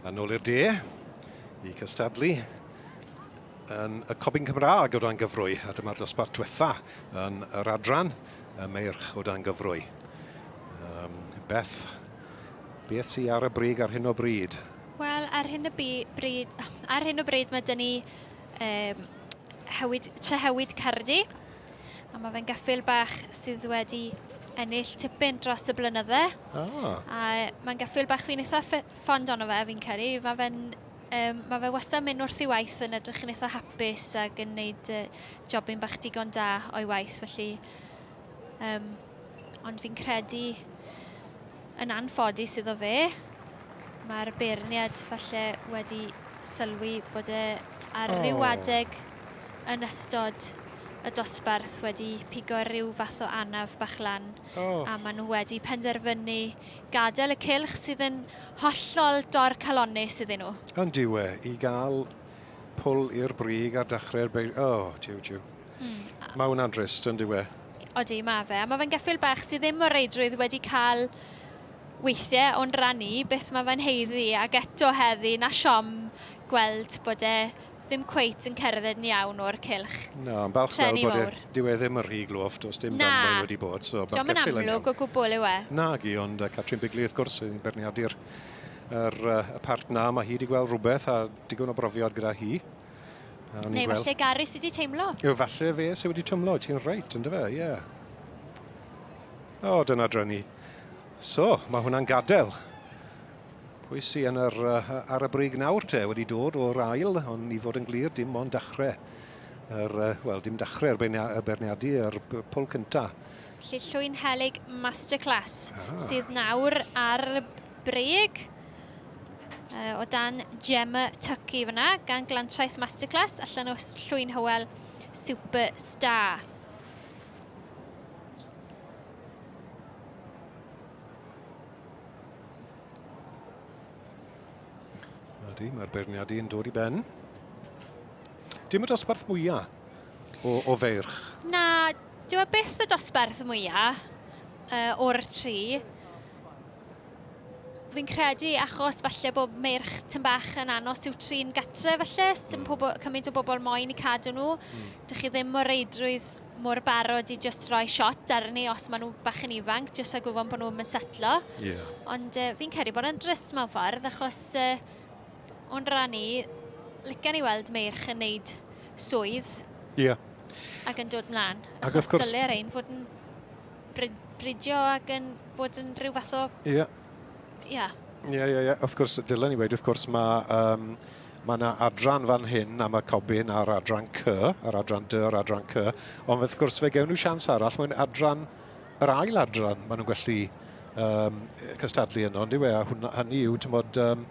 A nôl i'r de i cystadlu yn y Cobyn Cymraeg o dan gyfrwy, a dyma'r dosbarth diwetha yn yr adran, y meirch o dan gyfrwy. Um, Beth, beth sydd ar y brig ar hyn o bryd? Wel, ar hyn o bryd, ar hyn o bryd mae dyn ni um, hewyd, Trehewyd Cardi, a mae fe'n geffyl bach sydd wedi ennill tipyn dros y blynydde. Ah. A mae'n geffyl bach fi'n eitha ffond ono fe, fi'n credu. Mae fe'n um, mae fe wastad yn mynd wrth ei waith yn edrych yn eitha hapus ac yn gwneud uh, jobyn bach digon da o'i waith, felly... Um, ond fi'n credu yn anffodus iddo fe, mae'r beirniad falle wedi sylwi bod e ar oh. ryw adeg yn ystod y dosbarth wedi pigo rhyw fath o anaf bach lan oh. a maen nhw wedi penderfynu gadael y cylch sydd yn hollol dorcalonnus iddyn nhw. Ond yw e, i gael pwl i'r brig ar dechrau'r beir... O, oh, jiw, jiw. Mm. Mae hwnna'n drist, yn dyw e? Odi, mae fe. A mae fe'n geffyl bach sydd ddim o reidrwydd wedi cael weithiau o'n rhan i beth mae fe'n heiddi ac eto heddi na siom gweld bod e ddim cweit yn cerdded yn iawn o'r cylch. Na, yn balch gweld bod e, dyw e ddim yn rhy gloff, does dim damwain wedi bod. So Dio'm yn amlwg o gwbl yw e. Na gi, ond uh, Catrin Bigley wrth gwrs yn berniadu'r yr, uh, y part na, mae hi wedi gweld rhywbeth a digon o brofiad gyda hi. A Neu falle Gary sydd wedi teimlo. Yw, falle fe sydd wedi teimlo, ti'n reit, ynddo fe, ie. Yeah. O, dyna dryni. So, mae hwnna'n gadael. Pwy sy yn yr, uh, ar y brig nawr te, wedi dod o'r ail, ond i fod yn glir, dim ond dechrau. Yr, uh, wel, dim dechrau'r y beirniadu, yr pwl cynta. Felly Llwyn Helyg Masterclass ah. sydd nawr ar y brig uh, o dan Gemma Tucky fyna, gan Glantraeth Masterclass, allan o Llwyn Hywel Superstar. Ydy, mae'r beirniadu yn dod i ben. Dim y dosbarth mwyaf o, o feirch. Na, dyw e byth y dosbarth mwyaf uh, o'r tri. Fi'n credu achos falle bod meirch tyn bach yn anos i'w trin gatre falle, sy'n mm. pobl, cymaint o bobl moyn i cadw nhw. Mm. Dych chi ddim o reidrwydd mor barod i just rhoi shot arni os maen nhw bach yn ifanc, jyst a gwybod bod nhw'n mynd setlo. Yeah. Ond uh, fi'n credu bod yn drist mewn ffordd, achos uh, o'n rhan i, licen i weld meirch yn neud swydd. Ie. Yeah. Ac yn dod mlaen. Ac wrth gwrs... Dyle rhain fod yn bridio ac yn bod yn rhyw fath o... Ie. Ie. Ie, ie, ie. Wrth gwrs, dylen ni weud, wrth gwrs, mae um, mae yna adran fan hyn am y cobyn a'r adran C, yr adran D a'r adran C, ond wrth gwrs fe gewn nhw sians arall mewn adran, yr ail adran maen nhw'n gallu um, cystadlu yno, ond yw e, a hwnna, hynny yw, ti'n bod, um,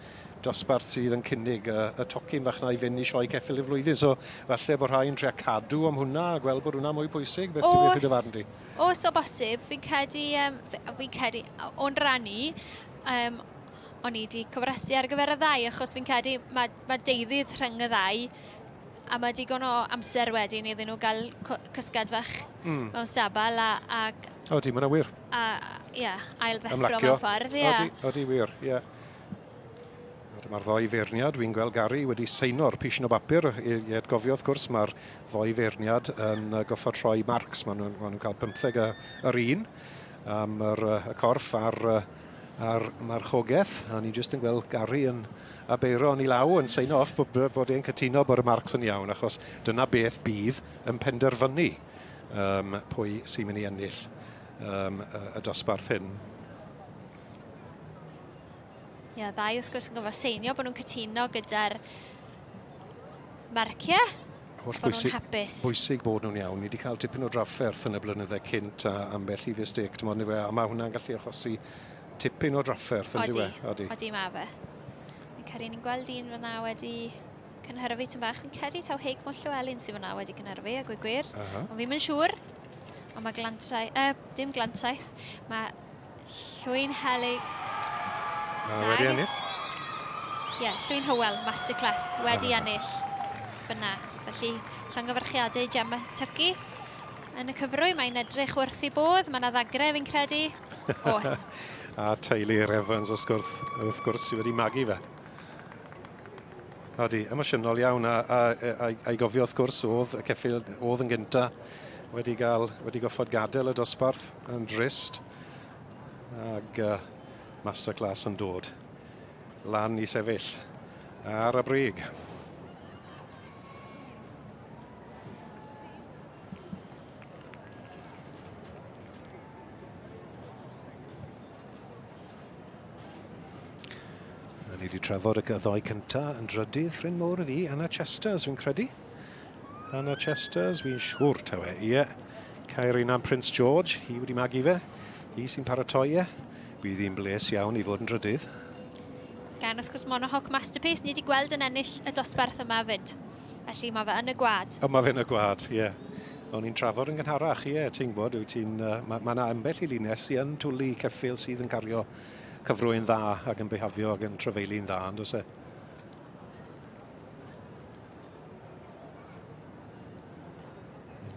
dosbarth sydd yn cynnig y, y tocyn fach na i fynd i sioe ceffyl y flwyddyn. So, falle bod rhai yn trio cadw am hwnna a gweld bod hwnna mwy pwysig. Beth ti'n beth yw dy farn di? Oes, o bosib. Fi'n credu, um, fi'n credu, o'n rhan i, um, o'n i wedi cofrestru ar gyfer y ddau, achos fi'n credu mae, mae deuddydd rhyng y ddau, a mae digon o amser wedyn iddyn nhw gael cysgad fach mm. mewn stabal a... ac Odi, mae'n wir. A, ie, yeah, ail ddeffro mewn ffordd, ie. Odi, odi wir, ie. Yeah. Dyma'r ddoi feirniad, dwi'n gweld Gary wedi seino'r pishin o bapur. I, i atgofio, wrth gwrs, mae'r ddoi feirniad yn goffod rhoi marcs. Maen nhw'n ma nhw cael 15 y, yr un am yr, y corff a'r, a'r marchogaeth. A ni jyst yn gweld Gary yn abeiro yn ei law yn seino off bod, bod e'n cytuno bod y marcs yn iawn, achos dyna beth bydd yn penderfynu um, pwy sy'n mynd i ennill um, y, y dosbarth hyn. Ie, yeah, ddau wrth gwrs yn gofio seinio bod nhw'n cytuno gyda'r marciau. Holl bwysig, hapus. bwysig bod nhw'n iawn. Ni wedi cael tipyn o drafferth yn y blynydde cynt a ambell i fistake, ti'n modd, a mae hwnna'n gallu achosi tipyn o drafferth yn diwe. Odi, odi mae fe. Fi'n credu ni'n gweld un fyna wedi cynhyrfu tyn bach. Fi'n credu taw Heigmo Llywelyn sydd fyna wedi cynhyrfu, a gweud gwir. Uh -huh. Ond fi'n mynd siŵr. Ond mae Glantraeth, uh, dim Glantraeth, mae Llwyn Helyg. A wedi ennill. Ie, yeah, Llwyn Hywel, masterclass, wedi ennill fyna. Felly, llongyfarchiadau Gemma Tucky yn y cyfrwy. Mae'n edrych wrth i bodd, mae yna ddagre fi'n credu. Os. a teulu'r Evans wrth gwrs, wrth gwrs sydd wedi magu fe. Odi, emosiynol iawn, a, a, a, a, i gofio wrth gwrs, oedd y ceffyl oedd yn gynta wedi, gael, wedi goffod gadael y dosbarth yn drist, ag masterclass yn dod lan i sefyll ar y brig. A ni wedi trafod y ddoi cynta yn drydydd, ffrind mawr i fi, Anna Chesters, fi'n credu. Anna Chesters, fi'n siŵr tawe, ie. Yeah. Caerina Prince George, hi wedi magu fe. Hi sy'n paratoi e. Bydd hi'n bles iawn i fod yn drydydd. Gan wrth gwrs Monohoc Masterpiece, ni wedi gweld yn ennill y dosbarth yma fyd. Felly mae fe yn y gwad. O, mae fe yn y gwad, ie. Yeah. O'n i'n trafod yn gynharach, ie, yeah, ti'n gwybod, wyt ti'n... Uh, mae ma yna ambell i linell sy'n yn twlu ceffyl sydd yn cario cyfrwy'n dda ac yn bihafio ac yn trafeili'n dda, yn does e?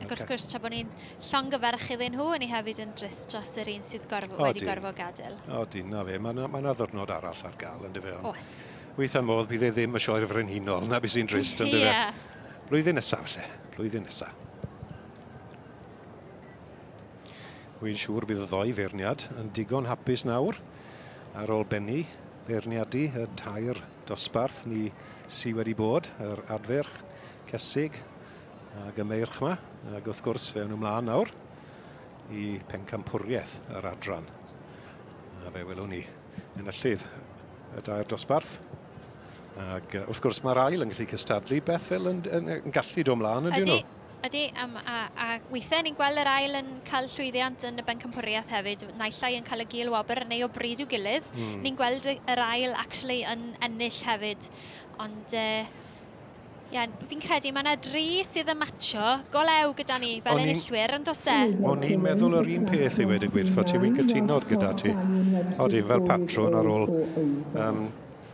Ac wrth gwrs, tra bod ni'n llongyfarch iddyn nhw, ni hefyd yn drist dros yr un sydd gorfo, wedi gorfod gadael. O, di, na fe. Mae yna ma ddwrnod arall ar gael, yn dyfe? Oes. Weithiau modd, bydd e ddim y sioe'r frenhinol, na beth sy'n drist, yn dyfe? Yeah. Blwyddyn nesaf, lle. Blwyddyn nesaf. Wy'n siŵr bydd y ddoi feirniad yn digon hapus nawr ar ôl bennu beirniadu y tair dosbarth ni sy wedi bod, yr adferch, cesig ag y meirch yma, ac wrth gwrs fe nhw mlaen nawr i pencampwriaeth yr adran. A fe welwn ni enillydd y dair dosbarth. Ac wrth gwrs mae'r ail yn gallu cystadlu, Beth fel yn, yn, yn gallu dod mlaen, yn nhw? Ydy, um, a, a weithiau ni'n gweld yr ail yn cael llwyddiant yn y bencampwriaeth hefyd, naill ai yn cael y gil wobr neu o bryd i'w gilydd. Mm. Ni'n gweld yr ail actually yn ennill hefyd. Ond uh, yeah, fi'n credu mae yna dri sydd yn matcho golew gyda ni fel enillwyr, yn does e? O'n i'n meddwl yr un peth i wedi gwirtho ti, wy'n cytuno gyda ti. Odi, fel patrwn ar ôl um,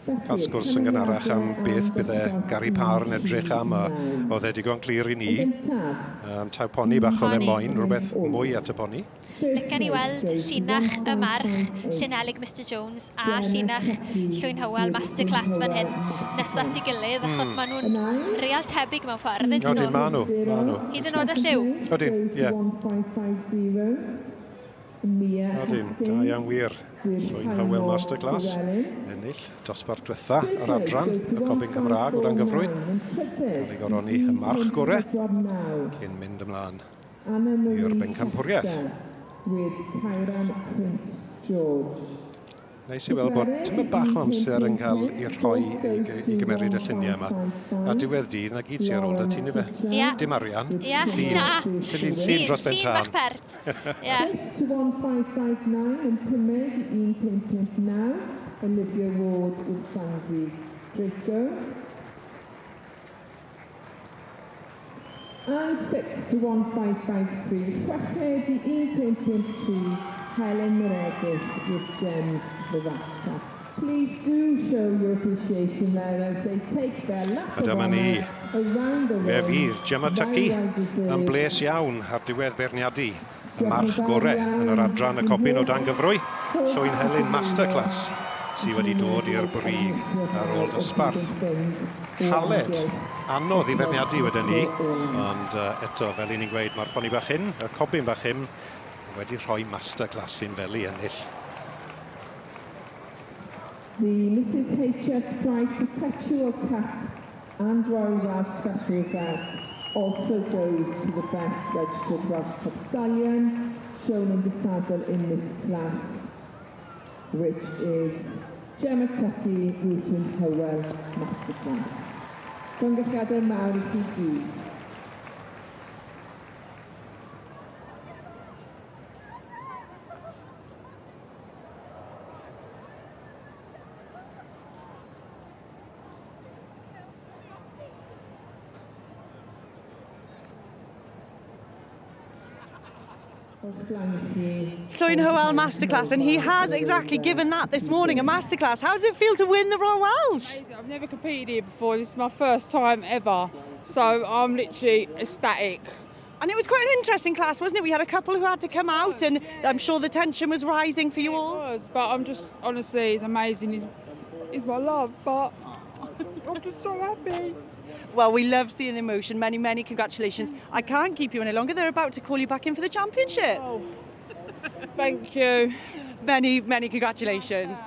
cael sgwrs yn gynharach am beth bydde Gary Parr yn edrych am, a oedd e digon clir i ni. Um, taw poni bach oedd e moyn, rhywbeth mwy at y poni. Licen i weld llinach y march, Llynelig Mr Jones a llinach Llwyn Hywel Masterclass fan hyn nesaf at ei gilydd, achos mm. maen nhw'n real tebyg mewn ffordd, ydyn nhw? Odyn, maen nhw, maen nhw. Hyd yn oed y lliw. Odyn, ie. Yeah. Odyn, da iawn wir. Llwyn Hywel Masterclass, ennill dosbarth diwetha yr adran, y Cobyn Cymraeg o dan gyfrwy. Cael ei goroni y march gore cyn mynd ymlaen i'r bencampwriaeth. Neis i weld bod tymed bach o amser yn cael ei rhoi i, i gymeryd y lluniau yma. A diwedd dydd, na gyd sy'n ar ôl da ti, nife? Ia. Dim arian. Ia, llun. Na. Llun, llun dros ben tân. Llun bach pert. Ia. To 1559 yn pumed i 1559, Olivia Ward with Sandry Draco. And 6 to 1553, chweched i 1553, Helen Meredith with Gems the Rat Trap. Please do show your appreciation there as they take their lap A dyma ni. Fe fydd Gemma Tucky yn bles iawn ar diwedd beirniadu y march gore yn yr adran y cobyn o dan gyfrwy, Llwyn Helyn Masterclass, sydd wedi dod i'r brig ar ôl dosbarth caled, anodd i feirniadu wedyn ni, ond uh, eto, fel i ni'n gweud, mae'r poni bach hyn, y cobyn bach hyn, wedi rhoi masterclass i'n fel i ennill. The Mrs H.S. Price Perpetual Cup and Royal Welsh Special Event also goes to the best registered Welsh Cup stallion shown in the saddle in this class, which is Gemma Tucky, Ruthven Howell Masterclass. Llongyfarchiadau mawr i chi gyd. Llwyn Hywel Masterclass, and he has exactly given that this morning, a masterclass. How does it feel to win the Royal Welsh? Amazing. I've never competed here before. This is my first time ever. So I'm literally ecstatic. And it was quite an interesting class, wasn't it? We had a couple who had to come out, and I'm sure the tension was rising for you all. It was, but I'm just, honestly, it's amazing. He's, he's my love, but I'm just so happy. Well, we love seeing the emotion. Many, many congratulations. I can't keep you any longer. They're about to call you back in for the championship. Oh, thank you. Many, many congratulations.